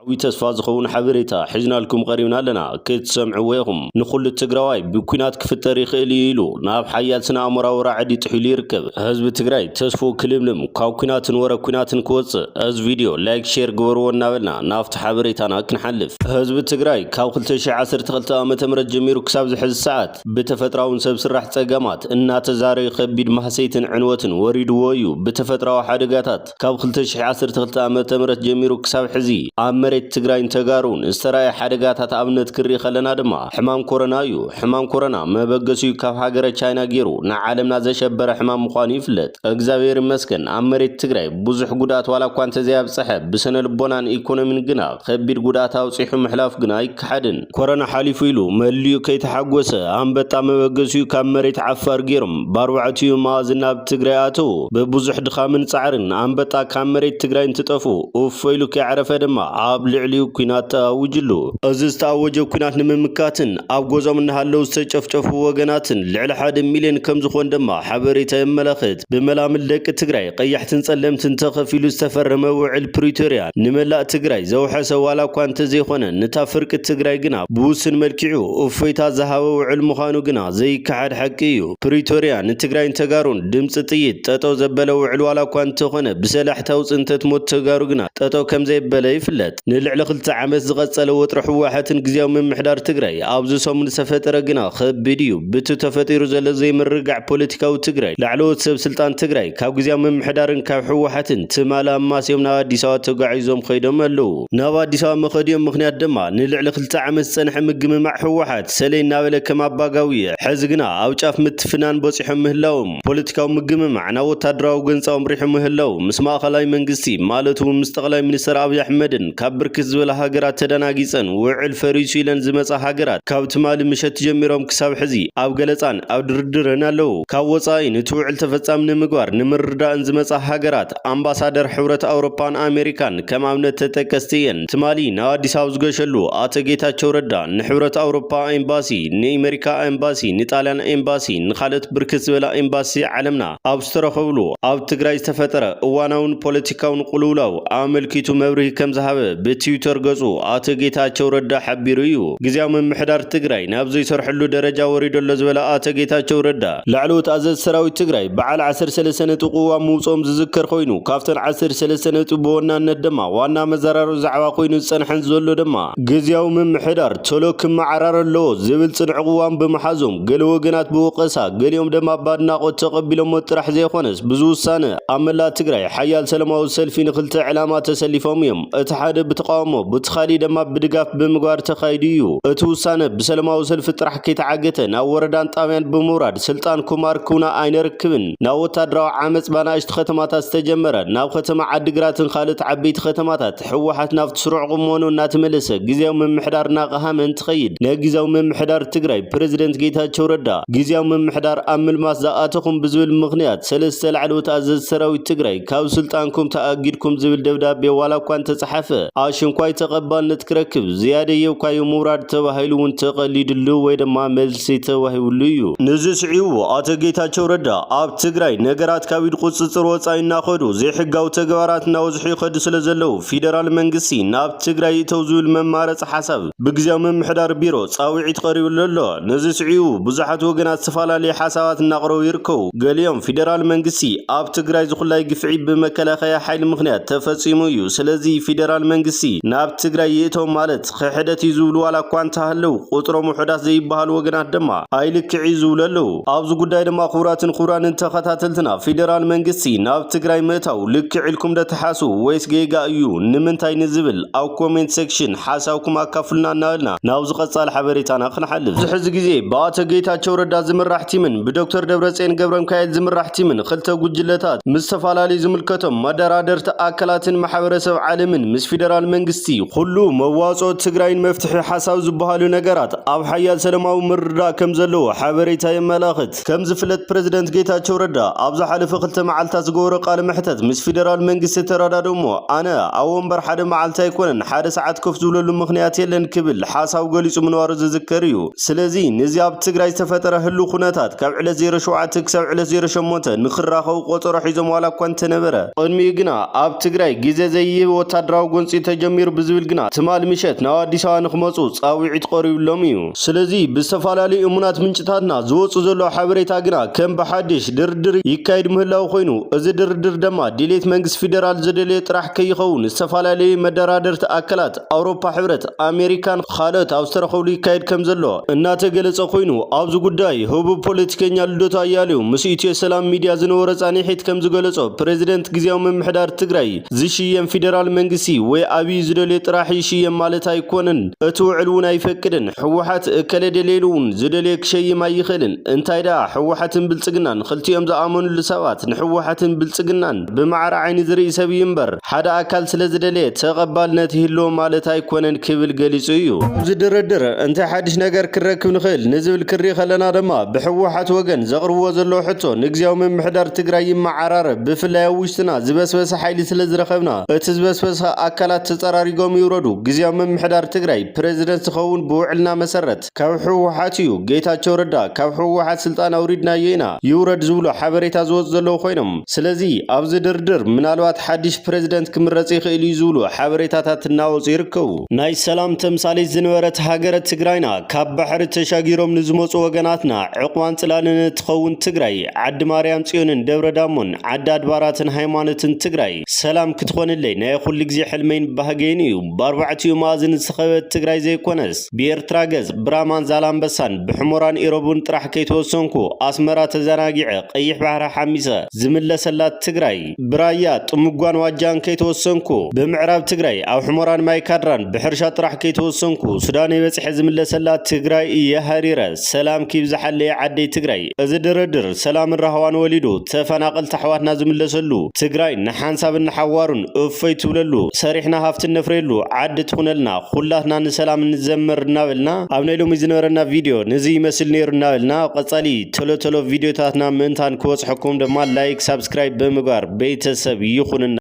ዓብዪ ተስፋ ዝኸውን ሓበሬታ ሒዝናልኩም ቀሪብና ኣለና፣ ክትሰምዕዎ ኢኹም። ንኹሉ ትግራዋይ ብኲናት ክፍጠር ይኽእል እዩ ኢሉ ናብ ሓያል ስነ ኣእምሮኣዊ ራዕዲ ጥሒሉ ይርከብ። ህዝቢ ትግራይ ተስፉ ክልምልም፣ ካብ ኲናትን ወረ ኲናትን ክወፅእ፣ እዚ ቪድዮ ላይክ፣ ሼር ግበርዎ እናበልና ናብቲ ሓበሬታና ክንሓልፍ። ህዝቢ ትግራይ ካብ ክልተ ሺሕ ዓሰርተ ክልተ ዓመተ ምህረት ጀሚሩ ክሳብ ዝሕዚ ሰዓት ብተፈጥራውን ሰብ ስራሕ ጸገማት እናተዛረዩ ከቢድ ማህሰይትን ዕንወትን ወሪድዎ እዩ። ብተፈጥራዊ ሓደጋታት ካብ ክልተ ሺሕ ዓሰርተ ክልተ ዓመተ ምህረት ጀሚሩ ክሳብ ሕዚ ኣብ መሬት ትግራይን ተጋሩን ዝተራእየ ሓደጋታት ኣብነት ክርኢ ከለና ድማ ሕማም ኮሮና እዩ። ሕማም ኮሮና መበገሲኡ ካብ ሃገረ ቻይና ገይሩ ንዓለምና ዘሸበረ ሕማም ምዃኑ ይፍለጥ። እግዚኣብሔር ይመስገን ኣብ መሬት ትግራይ ብዙሕ ጉድኣት ዋላ እኳ እንተዘይኣብፀሐ ብስነ ልቦናን ኢኮኖሚን ግና ከቢድ ጉድኣት ኣውፂሑ ምሕላፍ ግና ኣይከሓድን። ኮረና ሓሊፉ ኢሉ መሊኡ ከይተሓጎሰ ኣንበጣ መበገሲኡ ካብ መሬት ዓፋር ገይሮም ብኣርባዕቲኡ መኣዝን ናብ ትግራይ ኣተዉ። ብብዙሕ ድኻምን ጻዕርን ኣንበጣ ካብ መሬት ትግራይ እንትጠፍኡ እፎ ኢሉ ከይዓረፈ ድማ ኣብ ልዕሊኡ ኲናት ተኣዊጅሉ። እዚ ዝተኣወጀ ኲናት ንምምካትን ኣብ ገዝኦም እናሃለዉ ዝተጨፍጨፉ ወገናትን ልዕሊ ሓደ ሚልዮን ከም ዝኾን ድማ ሓበሬታ የመላኽት። ብመላምል ደቂ ትግራይ ቀያሕትን ጸለምትን ተኸፊሉ ዝተፈረመ ውዕል ፕሪቶርያ ንመላእ ትግራይ ዘውሐሰ ዋላ እኳ እንተዘይኾነ፣ ነታ ፍርቂ ትግራይ ግና ብውሱን መልክዑ እፎይታ ዝሃበ ውዕል ምዃኑ ግና ዘይከሓድ ሓቂ እዩ። ፕሪቶርያ ንትግራይን ተጋሩን ድምፂ ጥይት ጠጠው ዘበለ ውዕል ዋላ እኳ እንተኾነ፣ ብሰላሕታዊ ፅንተት ሞት ተጋሩ ግና ጠጠው ከም ዘየበለ ይፍለጥ። ንልዕሊ ክልተ ዓመት ዝቐጸለ ወጥሪ ህወሓትን ግዝያዊ ምምሕዳር ትግራይ ኣብዚ ሰሙን ዝተፈጠረ ግና ከቢድ እዩ። ብቲ ተፈጢሩ ዘሎ ዘይምርግጋዕ ፖለቲካዊ ትግራይ፣ ላዕለዎት ሰብ ስልጣን ትግራይ ካብ ግዝያዊ ምምሕዳርን ካብ ህወሓትን ትማሊ ኣማስዮም ናብ ኣዲስ ኣበባ ተጓዒዞም ከይዶም ኣለዉ። ናብ ኣዲስ ኣበባ መኸዲኦም ምኽንያት ድማ ንልዕሊ ክልተ ዓመት ዝጸንሐ ምግምማዕ ህወሓት ሰለይ እናበለ ከም ኣባጋዊ ሕዚ ግና ኣብ ጫፍ ምትፍናን በጺሖም ምህላዎም፣ ፖለቲካዊ ምግምማዕ ናብ ወታደራዊ ጎንጻ ኣምሪሑ ምህላው፣ ምስ ማእኸላይ መንግስቲ ማለት እውን ምስ ጠቕላይ ሚኒስትር ኣብይ ኣሕመድን ካብ ብርክት ዝበላ ሃገራት ተደናጊጸን ውዕል ፈሪሱ ኢለን ዝመጻ ሃገራት ካብ ትማሊ ምሸት ጀሚሮም ክሳብ ሕዚ ኣብ ገለጻን ኣብ ድርድርን ኣለዉ። ካብ ወጻኢ ነቲ ውዕል ተፈጻሚ ንምግባር ንምርዳእን ዝመጻ ሃገራት ኣምባሳደር ሕብረት ኣውሮፓን ኣሜሪካን ከም ኣብነት ተጠቀስቲ እየን። ትማሊ ናብ ኣዲስ ኣበባ ዝገሸሉ ኣቶ ጌታቸው ረዳ ንሕብረት ኣውሮፓ ኤምባሲ፣ ንኤመሪካ ኤምባሲ፣ ንጣልያን ኤምባሲ፣ ንኻልኦት ብርክት ዝበላ ኤምባሲ ዓለምና ኣብ ዝተረኸብሉ ኣብ ትግራይ ዝተፈጠረ እዋናውን ፖለቲካውን ቅልውላው ኣመልኪቱ መብርሂ ከም ዝሃበ ብትዊተር ገጹ ኣቶ ጌታቸው ረዳ ሓቢሩ እዩ። ግዝያዊ ምምሕዳር ትግራይ ናብ ዘይሰርሐሉ ደረጃ ወሪዱ ኣሎ ዝበለ ኣቶ ጌታቸው ረዳ፣ ላዕለዎት ኣዘዝቲ ሰራዊት ትግራይ በዓል ዓሰርተ ሰለስተ ነጥቢ ቅዋም ምውፅኦም ዝዝከር ኮይኑ፣ ካብተን ዓሰርተ ሰለስተ ነጥቢ ብወናነት ድማ ዋና መዘራረቢ ዛዕባ ኮይኑ ዝፀንሐን ዘሎ ድማ ግዝያዊ ምምሕዳር ቶሎ ክመዓራር ኣለዎ ዝብል ፅኑዕ ቅዋም ብምሓዞም፣ ገለ ወገናት ብወቀሳ፣ ገሊኦም ድማ ብኣድናቖት ተቐቢሎሞ ጥራሕ ዘይኮነስ፣ ብዙ ውሳነ ኣብ መላእ ትግራይ ሓያል ሰላማዊ ሰልፊ ንክልተ ዕላማ ተሰሊፎም እዮም። እቲ ሓደ ብተቃውሞ፣ ብቲ ካሊእ ድማ ብድጋፍ ብምግባር ተኻይዱ እዩ። እቲ ውሳነ ብሰላማዊ ሰልፊ ጥራሕ ከይተዓገተ፣ ናብ ወረዳን ጣብያን ብምውራድ ስልጣንኩም ኣርክቡና ኣይነርክብን፣ ናብ ወታደራዊ ዓመፅ ብኣናእሽቱ ከተማታት ዝተጀመረ፣ ናብ ከተማ ዓዲግራትን ካልኦት ዓበይቲ ከተማታት ህወሓት ናብቲ ስሩዕ ቁመንኡ እናተመለሰ፣ ግዝያዊ ምምሕዳር እናቐሃመ እንትኸይድ፣ ናይ ግዝያዊ ምምሕዳር ትግራይ ፕሬዝደንት ጌታቸው ረዳ፣ ግዝያዊ ምምሕዳር ኣብ ምልማስ ዝኣተኹም ብዝብል ምኽንያት፣ ሰለስተ ላዕለዎት ኣዘዝቲ ሰራዊት ትግራይ ካብ ስልጣንኩም ተኣጊድኩም ዝብል ደብዳቤ ዋላ እኳ እንተጸሓፈ፣ ኣሽንኳይ ተቐባልነት ክረክብ ዝያደየብካዮ ምውራድ ተባሂሉ እውን ተቐሊድሉ ወይ ድማ መልሲ ተዋሂብሉ እዩ። ነዚ ስዒቡ ኣቶ ጌታቸው ረዳ ኣብ ትግራይ ነገራት ካብ ኢድ ቁፅፅር ወፃኢ እናኸዱ ዘይሕጋዊ ተግባራት እናወዝሑ ይኸዱ ስለ ዘለዉ ፌደራል መንግስቲ ናብ ትግራይ ይእተው ዝብል መማረፂ ሓሳብ ብግዝያዊ ምምሕዳር ቢሮ ፃውዒት ቀሪብሉ ኣሎ። ነዚ ስዒቡ ብዙሓት ወገናት ዝተፈላለዩ ሓሳባት እናቕረቡ ይርከቡ። ገሊኦም ፌደራል መንግስቲ ኣብ ትግራይ ዝኹላይ ግፍዒ ብመከላኸያ ሓይሊ ምኽንያት ተፈፂሙ እዩ። ስለዚ ፌደራል መንግስቲ ናብ ትግራይ ይእተው ማለት ክሕደት እዩ ዝብሉ ዋላ እኳ እንተሃለዉ፣ ቁፅሮም ውሑዳት ዘይበሃሉ ወገናት ድማ ኣይልክዕ እዩ ዝብሉ ኣለዉ። ኣብዚ ጉዳይ ድማ ክቡራትን ክቡራንን ተኸታተልትና ፌደራል መንግስቲ ናብ ትግራይ ምእታው ልክዕ ኢልኩም ዶ ትሓስቡ ወይስ ጌጋ እዩ? ንምንታይ ንዝብል ኣብ ኮሜንት ሴክሽን ሓሳብኩም ኣካፍሉና እናበልና ናብዚ ቀጻሊ ሓበሬታና ክንሓልፍ። እዚ ሕዚ ግዜ ብኣቶ ጌታቸው ረዳ ዝምራሕ ቲምን ብዶክተር ደብረጽዮን ገብረ ሚካኤል ዝምራሕ ቲምን ክልተ ጉጅለታት ምስ ዝተፈላለዩ ዝምልከቶም መደራደርቲ ኣካላትን ማሕበረሰብ ዓለምን ምስ ፌደራል መንግስቲ ኩሉ መዋጽኦ ትግራይን መፍትሒ ሓሳብ ዝበሃሉ ነገራት ኣብ ሓያል ሰላማዊ ምርድዳእ ከም ዘለዎ ሓበሬታ የመላኽት። ከም ዝፍለጥ ፕሬዝደንት ጌታቸው ረዳ ኣብ ዝሓለፈ ክልተ መዓልታት ዝገበሮ ቃለ መሕተት ምስ ፌደራል መንግስቲ ተረዳድኡ እሞ ኣነ ኣብ ወንበር ሓደ መዓልቲ ኣይኮነን ሓደ ሰዓት ኮፍ ዝብለሉ ምኽንያት የለን ክብል ሓሳብ ገሊጹ ምንባሩ ዝዝከር እዩ። ስለዚ ነዚ ኣብ ትግራይ ዝተፈጠረ ህሉው ኩነታት ካብ ዕለት ዜሮ ሸውዓተ ክሳብ ዕለት ዜሮ ሸሞንተ ንክራኸቡ ቆጸሮ ሒዞም ዋላ እኳ እንተነበረ፣ ቅድሚኡ ግና ኣብ ትግራይ ግዜ ዘይህብ ወታደራዊ ጎንፂ ተጀሚሩ ብዝብል ግና ትማል ምሸት ናብ ኣዲስ ኣበባ ንክመፁ ፃውዒት ቀሪብሎም እዩ። ስለዚ ብዝተፈላለዩ እሙናት ምንጭታትና ዝወፁ ዘሎ ሓበሬታ ግና ከም ብሓድሽ ድርድር ይካየድ ምህላው ኮይኑ፣ እዚ ድርድር ድማ ድሌት መንግስቲ ፌደራል ዝደለየ ጥራሕ ከይኸውን ዝተፈላለዩ መደራደርቲ ኣካላት ኣውሮፓ ሕብረት፣ ኣሜሪካን ካልኦት ኣብ ዝተረኸብሉ ይካየድ ከም ዘሎ እናተገለጸ ኮይኑ፣ ኣብዚ ጉዳይ ህቡብ ፖለቲከኛ ልደቱ ኣያሌው ምስ ኢትዮ ሰላም ሚድያ ዝነበሮ ጻንሒት ከም ዝገለጾ፣ ፕሬዚደንት ግዜያዊ ምምሕዳር ትግራይ ዝሽየም ፌደራል መንግስቲ ወይ ኣብይ ዝደልዮ ጥራሕ ይሽየም ማለት ኣይኮነን። እቲ ውዕል እውን ኣይፈቅድን። ህወሓት እከለ ደልየሉ እውን ዝደልዮ ክሸይም ኣይኽእልን። እንታይ ደኣ ህወሓትን ብልጽግናን ክልቲኦም ዝኣመኑሉ ሰባት ንህወሓትን ብልጽግናን ብማዕረ ዓይኒ ዝርኢ ሰብ እዩ እምበር፣ ሓደ ኣካል ስለ ዝደለየ ተቐባልነት ይህልዎ ማለት ኣይኮነን ክብል ገሊጹ እዩ። ኣብዚ ድርድር እንታይ ሓድሽ ነገር ክንረክብ ንኽእል ንዝብል ክንርኢ ከለና ድማ፣ ብህወሓት ወገን ዘቕርብዎ ዘለዉ ሕቶ ንግዜያዊ ምምሕዳር ትግራይ ይመዓራረብ፣ ብፍላይ ኣብ ውሽጥና ዝበስበሰ ሓይሊ ስለ ዝረኸብና፣ እቲ ዝበስበሰ ኣካላት ተጸራሪጎም ይውረዱ፣ ግዜያዊ ምምሕዳር ትግራይ ፕሬዚደንት ዝኸውን ብውዕልና መሰረት ካብ ህወሓት እዩ፣ ጌታቸው ረዳ ካብ ህወሓት ስልጣን ኣውሪድናዮ ኢና ይውረድ ዝብሉ ሓበሬታ ዝወፁ ዘለዉ ኮይኖም፣ ስለዚ ኣብዚ ድርድር ምናልባት ሓድሽ ፕሬዚደንት ክምረፅ ይኽእል እዩ ዝብሉ ሓበሬታታት እናወፁ ይርከቡ። ናይ ሰላም ተምሳሌት ዝነበረት ሃገረ ትግራይና ካብ ባሕሪ ተሻጊሮም ንዝመፁ ወገናትና ዕቕባን ጽላልን እትኸውን ትግራይ፣ ዓዲ ማርያም ጽዮንን ደብረ ዳሞን ዓዲ ኣድባራትን ሃይማኖትን ትግራይ ሰላም ክትኾንለይ ናይ ኩሉ ግዜ ሕልመይን ባህገይን እዩ። ብኣርባዕቲኡ መኣዝን ዝተኸበበት ትግራይ ዘይኮነስ፣ ብኤርትራ ገጽ ብራማን ዛላምበሳን ብሕሞራን ኢሮብን ጥራሕ ከይተወሰንኩ፣ ኣስመራ ተዘናጊዐ፣ ቀይሕ ባሕሪ ሓሚሰ ዝምለሰላ ትግራይ፣ ብራያ ጥሙጓን ዋጃን ከይተወሰንኩ፣ ብምዕራብ ትግራይ ኣብ ሕሞራን ማይካድራን ብሕርሻ ጥራሕ ከይተወሰንኩ፣ ሱዳን በጺሐ ዝምለሰላ ትግራይ እየ ሃሪረ። ሰላም ኪብዝሓለይ ዓደይ ትግራይ። እዚ ድርድር ሰላምን ራህዋን ወሊዱ፣ ተፈናቐልቲ ኣሕዋትና ዝምለሰሉ፣ ትግራይ ንሓንሳብን ንሓዋሩን እፎይ ትብለሉ፣ ሰሪሕና ሃፍቲ ነፍርየሉ ዓዲ ትኹነልና፣ ኩላትና ንሰላም ንዘምር እናበልና፣ ኣብ ናይ ሎሚ ዝነበረና ቪድዮ ነዚ ይመስል ነይሩ እናበልና፣ ኣብ ቀጻሊ ቶሎ ቶሎ ቪድዮታትና ምእንታን ክበጽሐኩም ድማ ላይክ፣ ሳብስክራይብ ብምግባር ቤተሰብ ይኹንና።